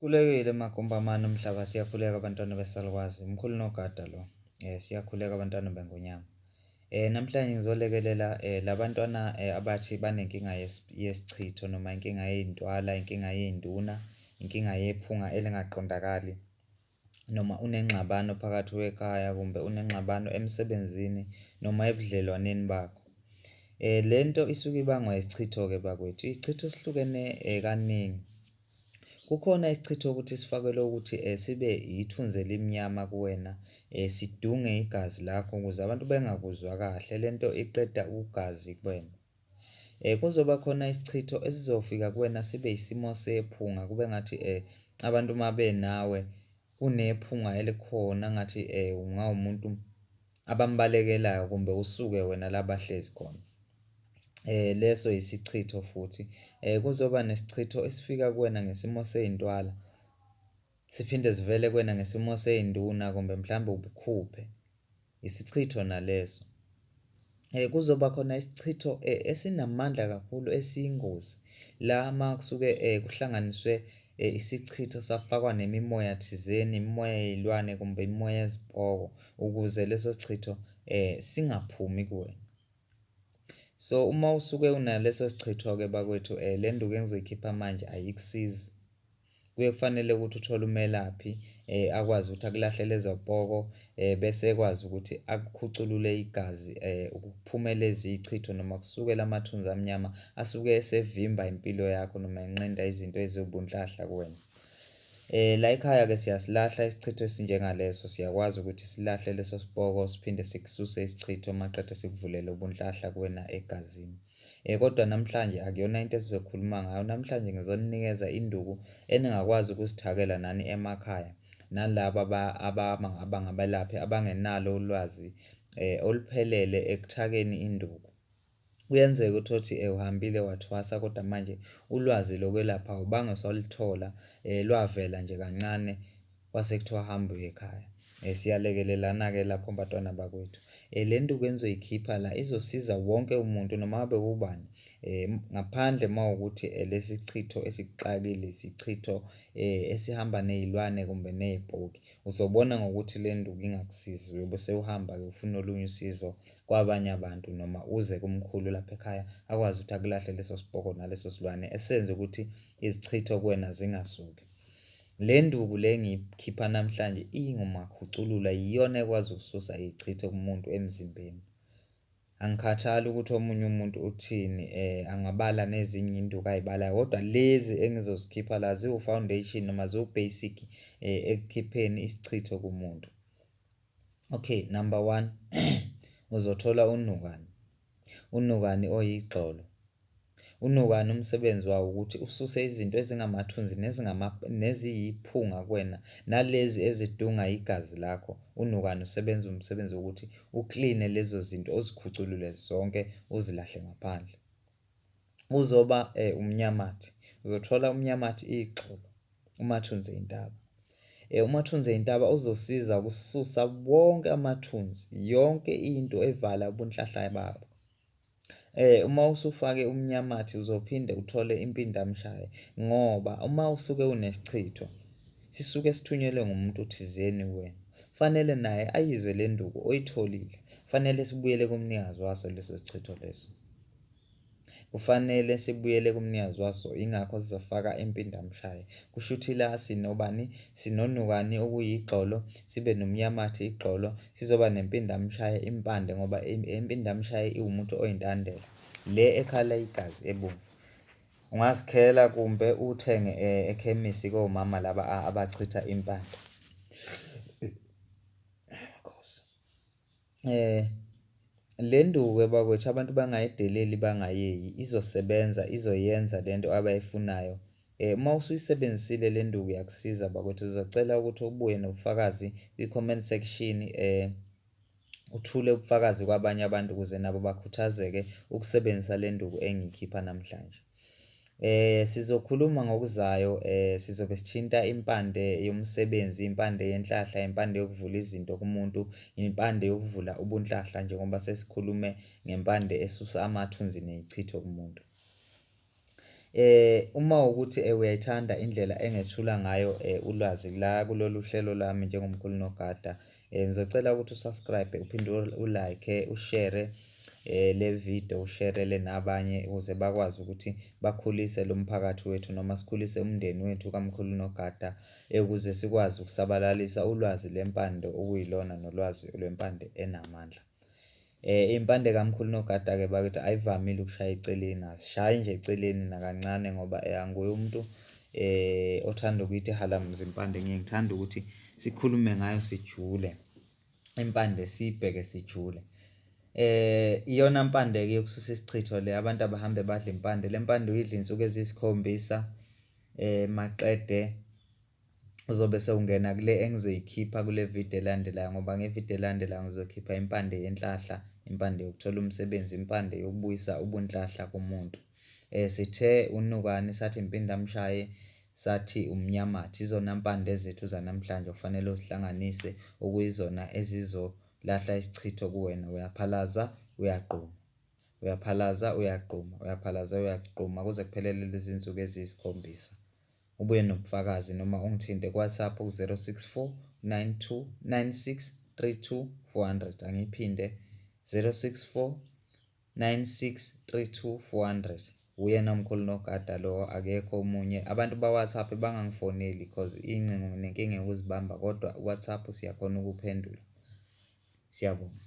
Khulekile magumbamane omhlaba, siyakhuleka abantwana besalukwazi. Mkhulu nogada lo. Siyakhuleka abantwana bengonyama. Namhlanje ngizolekelela labantwana abathi banenkinga yesichitho noma inkinga yey'ntwala, inkinga yey'nduna, inkinga yephunga elingaqondakali, noma unengxabano phakathi kwekhaya kumbe unengxabano emsebenzini noma ebudlelwaneni bakho. Le nto isuke ibangwa isichitho-ke bakwethu. Isichitho sihlukene kaningi. Kukhona isichitho ukuthi sifakelwe ukuthi sibe ithunzi elimnyama kuwena, sidunge igazi lakho ukuze abantu bengakuzwa kahle. Le nto iqeda ugazi kuwena. Kuzoba khona isichitho esizofika kuwena sibe isimo sephunga, kube ngathi abantu uma benawe kunephunga elikhona ngathi ungawumuntu abambalekelayo kumbe usuke wena la bahlezi khona. Leso isichitho futhi. Kuzoba nesichitho esifika kuwena ngesimo sey'ntwala, siphinde sivele kuwena ngesimo sey'nduna kumbe mhlawumbe ubukhuphe, isichitho naleso. Kuzoba khona isichitho esinamandla kakhulu esiyingozi la uma kusuke kuhlanganiswe isichitho safakwa nemimoya thizeni, imimoya yey'lwane kumbe imimoya yezipoko ukuze leso sichitho singaphumi kuwena. So uma usuke unaleso sichitho-ke bakwethu, le nduku engizoyikhipha manje ayikusizi. Kuye kufanele ukuthi uthole umelaphi akwazi ukuthi akulahle lezo poko, bese ekwazi ukuthi akukhuculule igazi, kuphume lezi chitho noma kusuke lamathunzi amnyama asuke esevimba impilo yakho noma enqinda izinto eziwubunhlahla kuwena. La ekhaya-ke siyasilahla isichitho esinjengaleso, siyakwazi ukuthi silahle leso sipoko siphinde sikususe isichitho maqede sikuvulele ubunhlahla kuwena egazini. Kodwa namhlanje akuyona into esizokhuluma ngayo, namhlanje ngizoninikeza induku eningakwazi ukusithakela nani emakhaya nalaba abangabelaphi abangenalo ulwazi oluphelele ekuthakeni induku. Kuyenzeka uthole ukuthi uhambile wathwasa kodwa manje ulwazi lokwelapha awubange usaluthola, lwavela nje kancane kwase kuthiwa hamba uye ekhaya. Siyalekelelana-ke lapho bantwana bakwethu. Le nduku engizoyikhipha la izosiza wonke umuntu noma ngabe ubani, ngaphandle uma kuwukuthi lesi chitho esikuxakile isichitho esihamba ney'lwane kumbe ney'poki. Uzobona ngokuthi le nduku ingakusizi, uyobe sewuhamba-ke ufuna olunye usizo kwabanye abantu noma uze kumkhulu lapha ekhaya akwazi ukuthi akulahle leso sipoko naleso silwane esenze ukuthi izichitho kuwena zingasuki. Le nduku le engiyikhipha namhlanje ingumakhuculula, iyona ekwazi ukususa izichitho kumuntu emzimbeni. Angikhathali ukuthi omunye umuntu uthini, angabala nezinye iy'nduku ay'balayo kodwa lezi engizozikhipha la ziwu-foundation noma ziwu-basic ekukhipheni isichitho kumuntu. Okay, number one, uzothola unukani, unukani oyigxolo. Unukani umsebenzi wawo ukuthi ususe izinto ezingamathunzi neziyiphunga kuwena nalezi ezidunga igazi lakho. Unukani usebenza umsebenzi wokuthi ukline lezo zinto uzikhuculule zonke uzilahle ngaphandle. Uzoba umnyamathi, uzothola umnyamathi igxolo, umathunzi ey'ntaba. Umathunzi ey'ntaba uzosiza ukususa wonke amathunzi, yonke into evala ubunhlahla babo. Uma usufake umnyamathi uzophinde uthole impindamshaye ngoba uma usuke unesichitho sisuke sithunyelwe ngumuntu thizeni kuwena. Fanele naye ayizwe le nduku oyitholile, fanele sibuyele kumnikazi waso leso sichitho leso. Kufanele sibuyele kumnikazi waso, yingakho sizofaka impindamshaye. Kushuthi la sinobani? Sinonukani okuyigxolo, sibe nomnyamathi igxolo, sizoba nempindamshaye impande ngoba impindamshaye iwumuthi oyintandela le ekhala igazi ebomvu. Ungazikhela kumbe uthenge ekhemisi komama laba abachitha impande. Le nduku-ke bakwethu abantu bangayideleli bangayeyi, izosebenza izoyenza lento abayifunayo. Uma usuyisebenzisile le nduku yakusiza bakwethu, sizocela ukuthi ubuye nobufakazi kwi-comment section, uthule ubufakazi kwabanye abantu ukuze nabo bakhuthazeke ukusebenzisa le nduku engiyikhipha namhlanje. Sizokhuluma ngokuzayo, sizobe sithinta impande yomsebenzi, impande yenhlahla, impande yokuvula izinto kumuntu, impande yokuvula ubunhlahla njengoba sesikhulume ngempande esusa amathunzi neyichitho kumuntu. Uma ukuthi uyayithanda indlela engethula ngayo ulwazi la kulolu hlelo lami njengoMkhulu Nogada, ngizocela ukuthi usubscribe, uphinde ulike, ushare le video, usherele nabanye ukuze bakwazi ukuthi bakhulise lo mphakathi wethu noma sikhulise umndeni wethu kaMkhulu Nogada, ukuze sikwazi ukusabalalisa ulwazi lempande okuyilona nolwazi lwempande enamandla. Impande kaMkhulu Nogada-ke bakithi ayivamile ukushaya eceleni, azishayi nje eceleni nakancane ngoba anguye umuntu othanda ukuyithi halamuza impande. Ngiye ngithanda ukuthi sikhulume ngayo sijule, impande siyibheke sijule. Iyona mpande-ke yokususa isichitho le, abantu abahambe badla impande. Le mpande uyidla iy'nsuku eziyisikhombisa, maqede uzobe sewungena kule engizoyikhipha kule video elandelayo, ngoba ngevidiyo elandelayo ngizokhipha impande yenhlahla, impande yokuthola umsebenzi, impande yokubuyisa ubunhlahla kumuntu. Sithe unukani, sathi impindamshaye, sathi umnyamathi, izona mpande zethu zanamhlanje okufanele uzihlanganise, okuyizona ezizolahla isichitho kuwena. Uyaphalaza, uyagquma, uyaphalaza, uyagquma, uyaphalaza, uyagquma kuze kuphelele lezi zinsuku eziyisikhombisa. Ubuye nobufakazi noma ungithinte ku-WhatsApp ku-064 92 96 32 400. Angiphinde, 064 96 32 400. Uyena uMkhulu Nogada lo, akekho omunye. Abantu ba-WhatsApp bangangifoneli cause iy'ncingo nginenkinga yokuzibamba, kodwa WhatsApp siyakhona ukuphendula. Siyabonga.